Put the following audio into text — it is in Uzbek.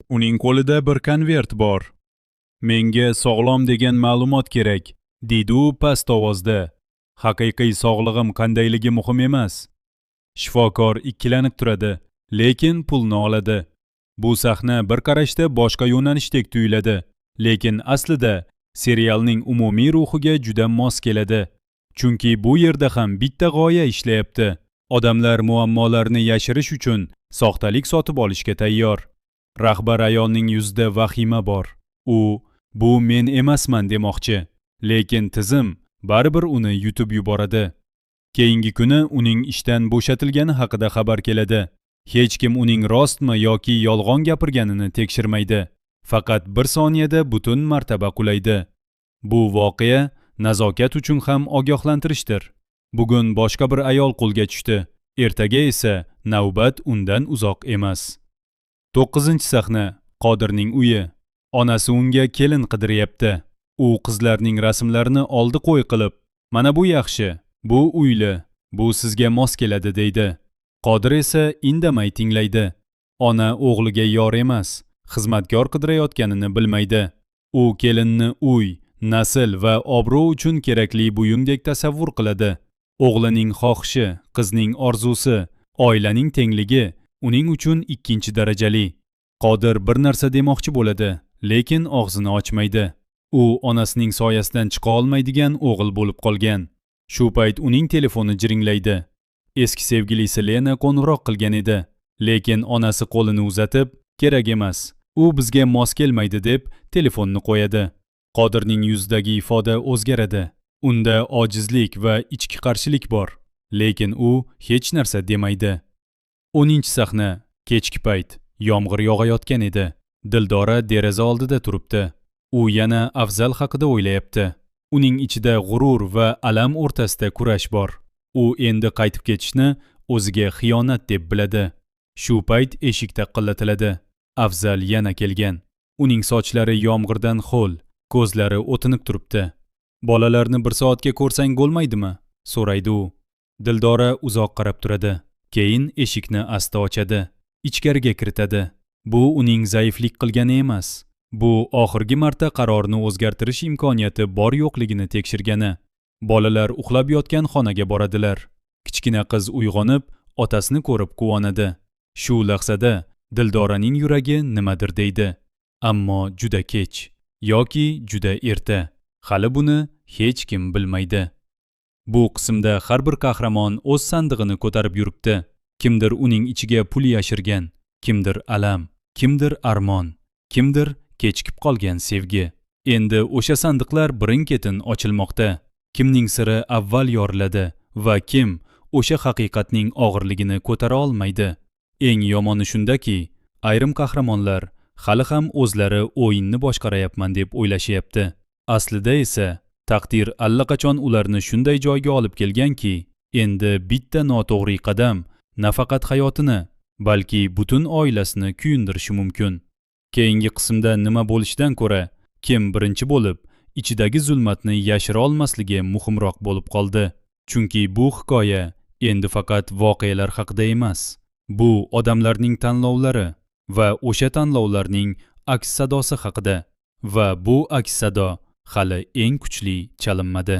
Uning qo'lida bir konvert bor. "Menga sog'lom degan ma'lumot kerak", deydi u past ovozda. "Haqiqiy sog'lig'im qandayligi muhim emas." Shifokor ikkilanib turadi, lekin pulni oladi. Bu sahna bir qarashda boshqa yo'nalishdek tuyuladi, lekin aslida serialning umumiy ruhiga juda mos keladi. Chunki bu yerda ham bitta g'oya ishlayapti. Odamlar muammolarni yashirish uchun soxtalik sotib olishga tayyor. Rahbar ayolning yuzida vahima bor. U "Bu men emasman" demoqchi, lekin tizim baribir uni yutib yuboradi. Keyingi kuni uning ishdan bo'shatilgani haqida xabar keladi. Hech kim uning rostmi yoki yolg'on gapirganini tekshirmaydi. Faqat bir soniyada butun martaba qulaydi. Bu voqea Nazokat uchun ham ogohlantirishdir. Bugun boshqa bir ayol qo'lga tushdi. Ertaga esa navbat undan uzoq emas. 9-sahna. Qodirning uyi. Onasi unga kelin qidiryapti. U qizlarning rasmlarini oldi qo'y qilib, "Mana bu yaxshi, bu uyli, bu sizga mos keladi" deydi. Qodir esa indamay tinglaydi. Ona o'g'liga yor emas, xizmatkor qidirayotganini bilmaydi. U kelinni uy, nasl va obro' uchun kerakli buyumdek tasavvur qiladi. O'g'lining xohishi, qizning orzusi, oilaning tengligi uning uchun ikkinchi darajali. Qodir bir narsa demoqchi bo'ladi, lekin og'zini ochmaydi. U onasining soyasidan chiqa olmaydigan o'g'il bo'lib qolgan. Shu payt uning telefoni jiringlaydi. Eski sevgilisi Lena qo'ng'iroq qilgan edi, lekin onasi qo'lini uzatib, "Kerak emas, u bizga mos kelmaydi" deb telefonni qo'yadi. Qodirning yuzidagi ifoda o'zgaradi. Unda ojizlik va ichki qarshilik bor, lekin u hech narsa demaydi. 10-sahna. Kechki payt. Yomg'ir yog'ayotgan edi. Dildora deraza oldida turibdi. U yana Afzal haqida o'ylayapti. Uning ichida g'urur va alam o'rtasida kurash bor. U endi qaytib ketishni o'ziga xiyonat deb biladi. Shu payt eshik taqillatiladi. Afzal yana kelgan. Uning sochlari yomg'irdan ho'l, ko'zlari o'tinib turibdi. "Bolalarni bir soatga ko'rsang bo'lmaydimi?" so'raydi u. Dildora uzoq qarab turadi. Keyin eshikni asta ochadi. Ichkariga kiritadi. Bu uning zaiflik qilgani emas. Bu oxirgi marta qarorni o'zgartirish imkoniyati bor yo'qligini tekshirgani. Bolalar uxlab yotgan xonaga boradilar. Kichkina qiz uyg'onib, otasini ko'rib quvonadi. Shu lahzada Dildoraning yuragi nimadir deydi. Ammo juda kech yoki juda erta. Hali buni hech kim bilmaydi. Bu qismda har bir qahramon o'z sandig'ini ko'tarib yuribdi. Kimdir uning ichiga pul yashirgan, kimdir alam, kimdir armon, kimdir kechikib qolgan sevgi. Endi o'sha sandiqlar birin-ketin ochilmoqda. Kimning siri avval yoriladi va kim o'sha haqiqatning og'irligini ko'tara olmaydi? Eng yomoni shundaki, ayrim qahramonlar hali ham o'zlari o'yinni boshqarayapman deb o'ylashyapti. Aslida esa taqdir allaqachon ularni shunday joyga olib kelganki, endi bitta noto'g'ri qadam nafaqat hayotini, balki butun oilasini kuyundirishi mumkin. Keyingi qismda nima bo'lishidan ko'ra, kim birinchi bo'lib ichidagi zulmatni yashira olmasligi muhimroq bo'lib qoldi. Chunki bu hikoya endi faqat voqealar haqida emas. Bu odamlarning tanlovlari va o'sha tanlovlarning aks sadosi haqida va bu aks sado hali eng kuchli chalinmadi.